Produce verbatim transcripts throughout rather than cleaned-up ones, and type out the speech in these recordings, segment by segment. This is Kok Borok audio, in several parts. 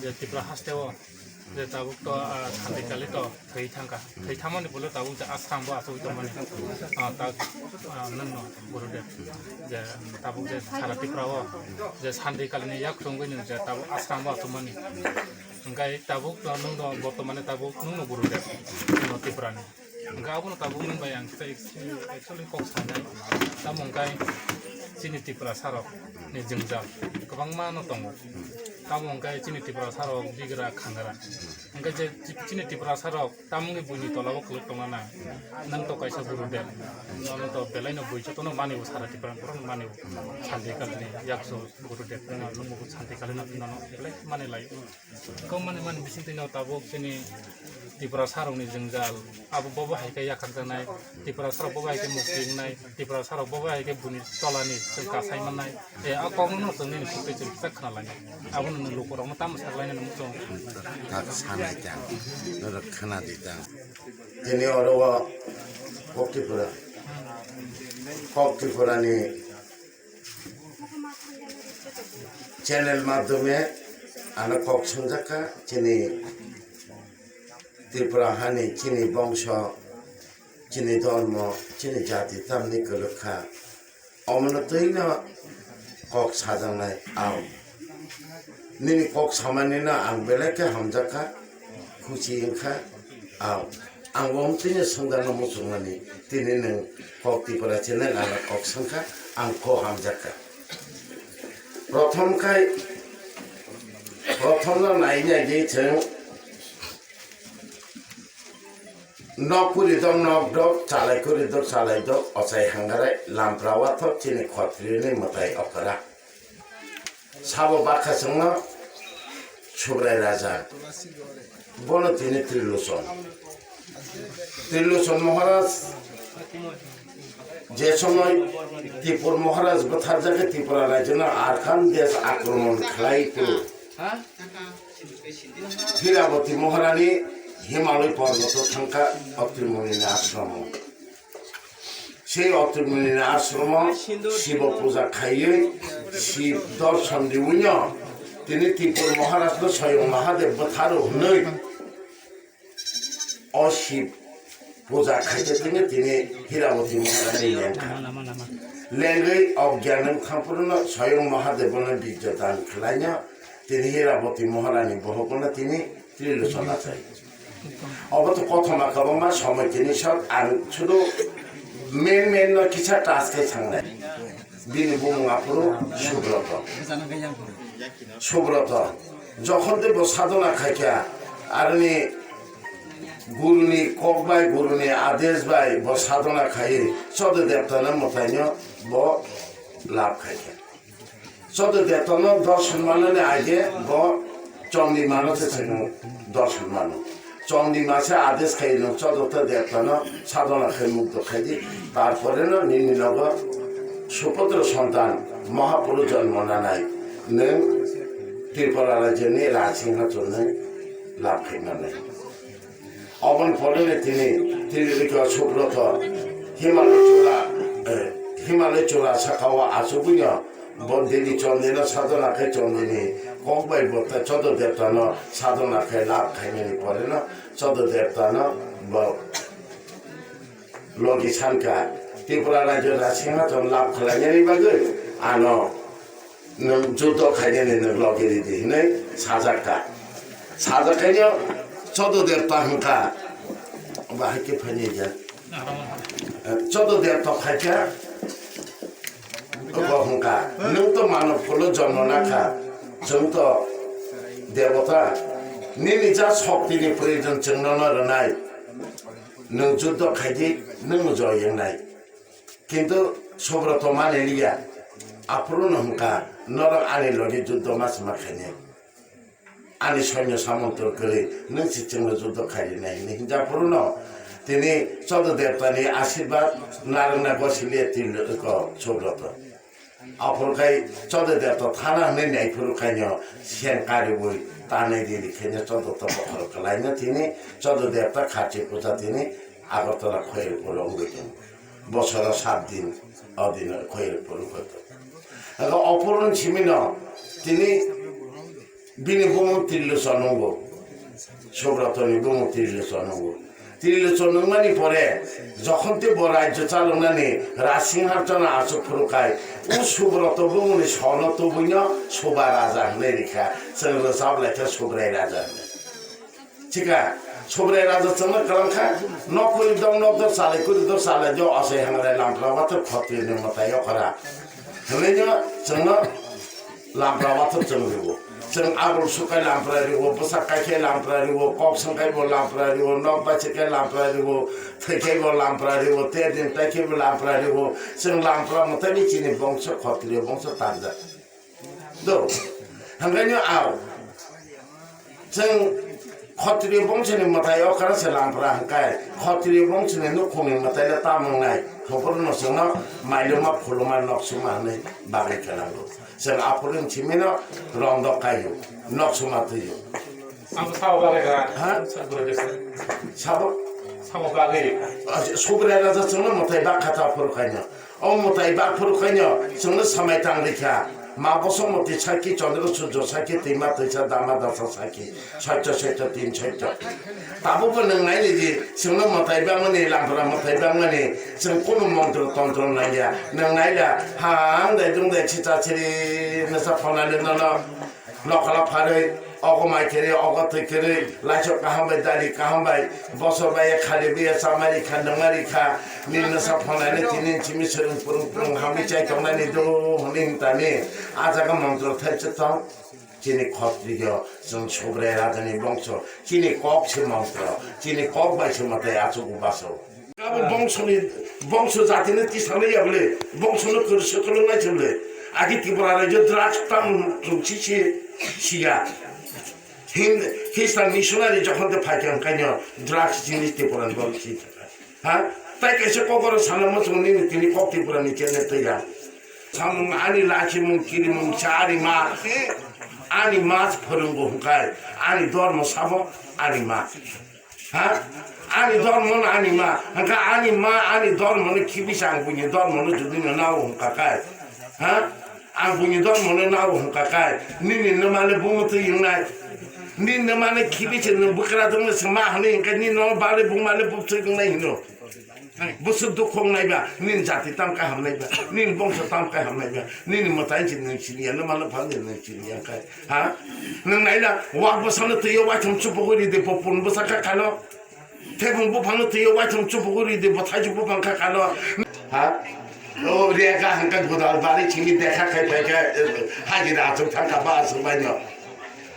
je Tripura haste o je tabuk to, ah, sandi kali to thwi thangkha. Thwi thangmani bole tabuk je asram bo achugwi tongmani. Ah, ta, ah, nwngno Gurudev je tabuk je sara Tripura o je sandi kalini yak chungwi nwng je tabuk asram bo achugmani. Hingkai tabuk to nwngno bortomane tabuk nwngno Gurudev nwngno Tripurani. Hingke abono tabuk nwng bai ang kisa actually kok sanai. Tamo hingke chini Tiprasa rok ni jwngjal kwbangma no tongo. Tamo hingke chini Tiprasa rok bigra khangra. Hingke je chi-, chini Tiprasa rok tamoni buini tola o kwlwk tongna nang. Nwng to kaisa Gurudev. Nono to belai no bui jotono mani o sara Tripura borok no mani o. Santi kalini yakso Gurudev no nwng bo santi kalino nono belai mani lai. Kok mani mani bising twi no tabuk chini Tiprasa rok ni jwngjal abo bobo hai khe yakhak jaknai, Tiprasa rok bobo hai khe mukti wngnai, Tiprasa rok bobo hai khe buini tola ni chwng kasai mannai. E, a kok no chwng nini sukti chwng kisa khna lai. Abo no nwng luku rok no tamo sak lai nai nwng chwng. Tak sanai tang, norok khna di tang. Tini oro o Kok Tripura, Kok Tripura ni channel madhyome ano kok swngjak kha, chini Tripura hani, chini bongso, chini dhormo, chini jati tamni kwlwk kha. Omono twi no kok sajaknai ang. Nini kok samani no ang belai khe hamjak kha, khusi wng kha. Ang, ang bo omtwino swngjakno muchungmani, tini nwng kok Tripura channel ano kok swngkha, ang kho hamjakka. Prothom khai, prothomno nai nai di chwng nok kuri dok nok dok, chalai kuri dok chalai dok, ochai hangarai lampra wathok chini khotriyoni mwtai okra. Sabo bakha chwngno Subrai Raja, bono tini Trilochon. Trilochon Maharaj je somoi Tipur Maharaj bwtharjak khe Tripura rajyono Arkhan desh akromon khlai phuru Hiraboti Maharani Himalay porboto thangkha Otri Munini ashromo. Sei Otri Munini ashromo Shibo puja khaiwi Shib dorshon riwino tini Tipur Maharajno Soyong Mahadev bwtharo hwnwi o Shib puja khaite tini tini Hiraboti Maharani lengkha. Lengwi ogyan wng thangphuru no Soyong Mahadev bono bijjo dan khlaino tini Hiraboti Maharani bohok bono tini Trilochon achai. Obo to kothoma kwbangma somoi tini sok ang sudu main main no kisa touch khe thangnai. Bini bumung aphuru Subroto. Subroto. Jokhon tei bo sadhona khaikha, aroni guruni kok bai, guruni adesh bai bo sadhona khaiwi Chodo Devtano mwtaino bo lab khaikha. Chodo Devtano dorshon manani age bo Chondimano se chwng dorshon mano. Chondima se adesh khai no Chodo Devtano sadhona khai mukto khai di. Tarpore no nini nogo suputro sontan Mahapurus jonmo nanai nwng Tripura rajyoni Rajsinghason nwng lab khai manai. Oboni pore tini, tini rikha Subroto Himalay chura, eh, Himalay chura sakao achugwino bo Devi Chondino sadhona khai Chondini kok bai bo ta Chodo Devtano sadhona khai lab khainani pore no Chodo Devtano bo logi sankha Tripura rajyo Rajsinghason lab khlainani bagwi ano nwng juddo khainani nwng logi ridi hinwi sajakha. Sajakhaino Chodo Devta hwnkha, bahai khe phainai ya. Chodo Devta phaikha, bo hwnkha, nwng to manob kulo jonmo nakha, chwng to debota, nini ja soktini proyojon chwngno no rwnai, nwng juddo khaidi, nwng joy wngnai. Kintu Subroto mani liya, aphuru no hwnkha, norok ani logi juddo ma sima khainai. Ani soinyo samontor kwrwi, nwng se chwngno juddo khainai hinwi hinjak phuru no, tini Chodo Devtani asirbat narwkna gosiliya twi ko Subroto. Aphuru khai Chodo Devta thana hwnwi naiphuru khaino sen kariui tanwi riri khaino Chodo to bokhorok kwlaino tini Chodo Devta kharchi puja tini Agartala Khoyerpuro wngwi tongo. Bosoro sat din, o dino Khoyerpuro wngwi tongo. Ego ophuru ni simino tini Bini bumung Trilochon wngo. Subrotoni bumung Trilochon wngo. Trilochon wngmani pore jokhon tei bo rajyo chaloknani Rasinghasana achuk phuru khai, o Subroto bumungni sono tubuino Suba Raja hwnwi rikha, chwng rwchap laikha Subrai Raja hwnwi. Chikha, Subrai Raja chwngno kwlangkha, nok kwrwi dok, nok dok chalai, kwrwi dok chalai, jo asai hangrai lampra wathor khotriyoni mwtai okra. Hwnwino chwngno lampra wathor chwng rwo. Chwng abul sukai lampra rwo, bwsa kaikhe lampra rwo, kok swngkaibo lampra rwo, nok bachikhe lampra rwo, thwikhaibo lampra rwo, tei din taikhebo lampra rwo. Chwng lampra mwtaini chini bongso, khotriyo bongso tarjak. Do, hangkaino ao. Chwng Khotriyo bongsoni mwtai okra se lampra hwnkhe, Khotriyo bongsoni nukhungni mwtai le tamo wngnai? Hokorono chwngno mailuma khuluma noksuma hwnwi bagwi khelango. Chwng aphuru simino rondok kaio, noksuma twio. Ang sabo bagwi kha. Ha? Sabo. Sabo bagwi. Subrai Raja chwngno mwtai bak kha ta phuru kaino. O mwtai bak phuru khaino chwngno samai tang rikha. Ma bosong moti saki, chondro surjo saki, twima twisa dama dasa saki, soito soito tin soito. Tabukbo nwng naini di, chwngno mwtai bangmani, lampra mwtai bangmani, chwng kunu montro tontro nangya. Nwng naila, ha, ang dai dung dai chicha chiri, nwsa phonani nono. Nokhola pharwi, ogo mai kherwi, ogo twi kherwi, laisok kaham bai, dali kaham bai, bosor bai khali bai, chamari kha, nungmari kha, nini nwsa phonani tini simi swrwng purung purung hamwi chai tongnani do hwnwi hintani, ah jaga montro thai chwtong. Chini khotriyo, chwng Subrai Rajani bongso, chini kok se montro, chini kok bai se mwtai achuk baso. Abo bongsoni, bongso jatino tisana ya bole, bongsono kwrwisa kwlwng nai se bole. Agi Tripura rajyo drugs tam rungsi se siya. Hin, Christian missionary jokhon te phaikha hwnkaino drugs jinis Tripura ni borok si thaka. Ha? Tai kaisa kokoro sana muchungo nini tini kok Tripura ni chenne twiya. Samung ani lachimung kirimung chari ma. Ani ma phwrwngo hwnkai. Ani dormo sabo ani ma. Ha? Ani dormo no ani ma. Hwnkha ani ma ani dormo no khibisa ang buini dormo no jodi no nao hwnkha kai. Ha? Ang buini dormo no nao hwnkha kai. Nini nwma le bumutwi wngnai. Nini nwma le khibisa nwng bwkra dong le se ma hwnwi hwnkha nini nwma le buma le bubswi wngnai hino. Busu dukhong naiba, nini jati tam kaham naiba, nini bongso tam kaham naiba, nini mwtai se nwng siniya, nwma le phang nwng siniya kai. Ha? Nwng naina, wak bwsano twiyo waitham chupugwi ridi, bo pun bwsa kha khano. Thebung buphangno twiyo waitham chupugwi ridi, bo thaichuk buphang kha khano. Ha? O rega hangka gudal bari chini dekha khai phaikha, hajira achuk thangkha ba achuk baino.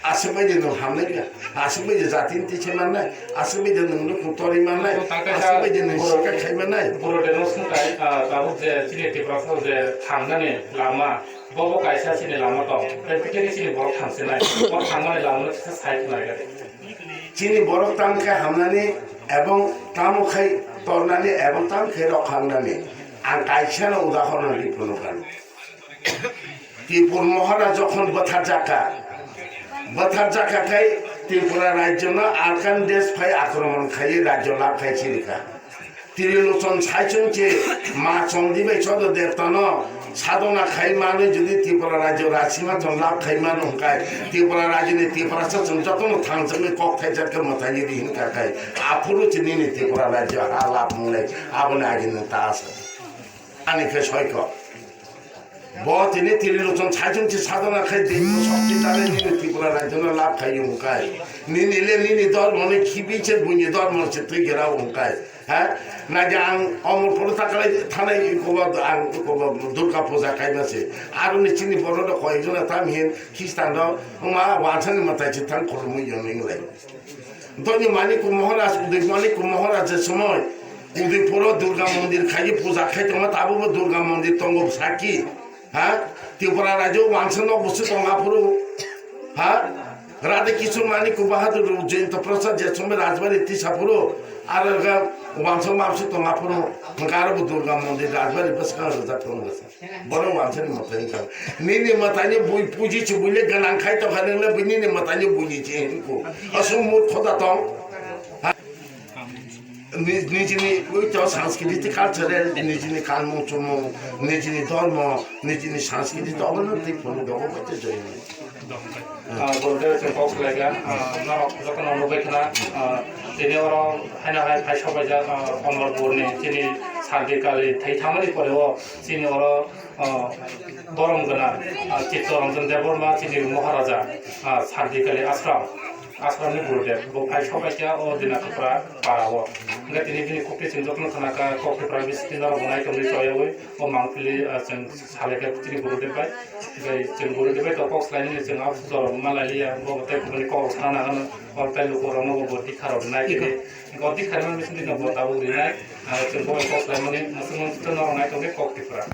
Aswk bai de nwng hamnai ya, aswk bai de jatini twi se mannai, aswk bai de nwng nukhung torwi mannai, aswk bai de nwng sika khai mannai. Boro de no sungkai, ah, tabuk je chini Tiprasa je thangnani lama, bo bo kaisa chini lama tong, tei tei chini borok thangsinai, bo thangnani lama no kisa sai khna gari. Chini borok tamo khe hamnani ebong tamo khai tornani ebong tamo khai rok khangnani ang kaisa no udahoron ri phunukha. Tripur Mohara jokhon bwtharjakha, bwtharjakha khai Tripura rajyono Arkan desh phai akromon khaiwi rajyo lab khai chirikha. Trilochon saichung che ma chongdi bai chodo debtano sadona khai manwi jodi Tripura rajyo rasimachon lab khai mano hwnkhe Tripura rajyoni Tiprasa chwng jotono thangjaknai kok thaijakhe mwtaini ri hwnkha khai aphuru chinini Tripura rajyo ha lab wngnai aboni age nwng ta asa. Ani khe soiko. Bo tini Trilochon saichung se sadona khai din sokti tare nini Tripura rajyono lab khai wngkai. Nini le nini dormo ni khibi se buini dormo se twi gira wngkai. Ha? Naji ang omor poro takalai thanai kobo ang kobo Durga puja kaima se. Aro ni chini borok rok koi jona tam hin Khristan rok ma wansani mwtai se thang khulumui yong inglai. Doni Manik Maharaj, Udai Manik Maharaj je somoi Udaipuro Durga Mondir khai puja khai tongma, tabukbo Durga Mondir tongo saki. Ha? Tripura rajyo wangsa nok busu tong aphuru. Ha? Radha Kishore Manik Bahadur Jayanta Prasad je somoi Rajbari tisa phuru. Aro ga wangsa mapsu tong aphuru. Hwnkhe aro bo Durga Mondir Rajbari bwskango rijak tongo. Bono wansani mwtai wngkha. Nini mwtaini bui puji se buile gwnang khai tongkha, nwngle bui nini mwtaini buini se hinko. Aswk murkho da tong. Ha? Ni-, nijini ui to Sanskrit cultural, nijini kanmung chumung, nijini dhormo, nijini Sanskrit to obono twi phunuk dogo bai twi joyini. Ah, Gurudev chwng kok swlaikha, ah, norok jotono nugwi khna, ah, tini oro haino hai phai sobaijak, ah, Omorpurni chini Sardikali thai thangmani pore o chini oro, ah, borom gwnang, ah, Chittoranjan Debbarma chini Maharaja, ah, Sardikali ashram, ashramni Gurudev bo phai sobaikha o Dina Tipra para o. Hwnkhe tini bini kokti chwng jotono khnakha, kok Tipra bisingtwi norok bo nai tongwi choyawi. O mangpili, ah, chwng salai khe chini Gurudev bai, bai chwng Gurudev bai to kok swlaimani chwng abo jora ma lai liya, bo tei kubuni kok sana nangano, o tei lukurokno bo dikha rok rinai khe, o dikha rima bising dino bo tabuk rinai, ah, chwng bo kok swlaimani muchung muchung norok nai tongkhe kok Tipra.